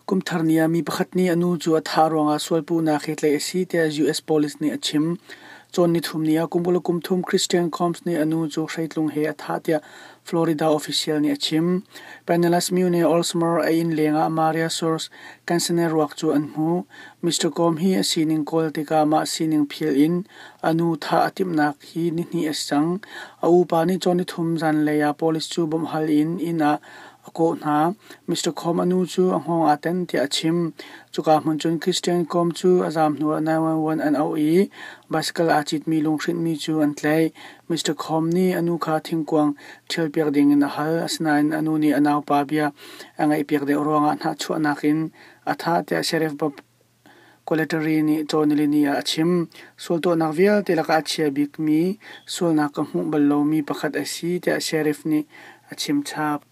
Kum thar ni ah mi pakhat nih a nu cu a thah ruangah sualpuhnak he tlaih a si tiah US police nih a chim. Cawn nithum ni ah kum 23 Christian Combs nih a nu cu hreitlung he a thah tiah Florida official nih a chim. Pinellas Mune Oldsmar a inn lengah Maria Source Cansener ruak cu an hmuh. Mr. Combs hi a sining kawl tikah mah sining phil in a nu thah a timhnak hi nihnih a si cang. A upa nih cawn nithum zanlei ah police cu bawmh hal in inn ah a kawh hna. Mr. Combs a nu cu a hngawng aa ten tiah a chim. Cuka hmun cun Christian Combs cu a zaam hnuah 911 an auh i bicycle aa citmi lunghrinhmi cu an tlaih. Mr. Combs nih a nu kha thingkuang ṭhialpiak dingin a hal. Asinain a nu nih a naupa bia a ngaihpiak deuh ruangah hnahchuahnak in a thah tiah Sheriff Bob Colettery nih cawnilini ah a chim. Sual tuahnak vialte lakah a chia bikmi sualnak ka hmuh bal lomi pakhat a si tiah Sheriff nih a chim chap.